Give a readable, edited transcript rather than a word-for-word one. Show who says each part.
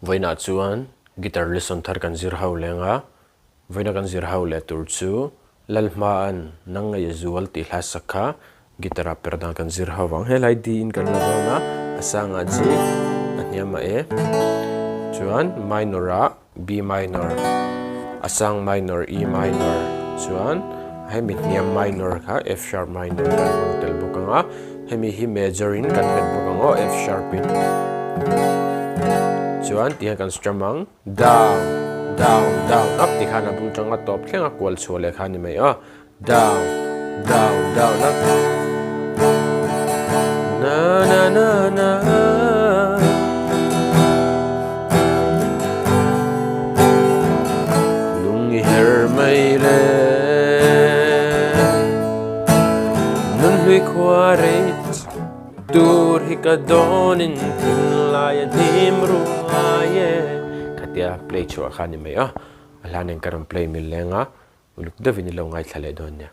Speaker 1: Vawiinah chuan guitar lesson thar kan zir ho leng a, vawiina kan zir ho leh tur chu Lalhma'n nang ngei a zual tih hla sak kha guitar ah per dan kan zir ho vang. Helai D in kan la dawn a, a sangah G, a hniamah E, chuan minor ah B minor, a sang minor E minor, chuan hemi hniam minor kha F sharp minor kan hmang tel bawk ang a, hemi hi major in kan hmet bawk ang aw F sharp in. Chuan tihian kan strum ang down, down, down, up ti khan a bul tang a tawp thleng a kual chhuah leh kha a ni mai aw. Down, down, down up. Na na na na. Lung i her mai le. Nun hlui khua rei tur hi ka dawn in thinlai a hnim ruai e. Khatia play chhuah kha a ni mai a, a hla nen ka rawn play mil leng a. Uluk deuhin i lo ngaithla leh dawn nia.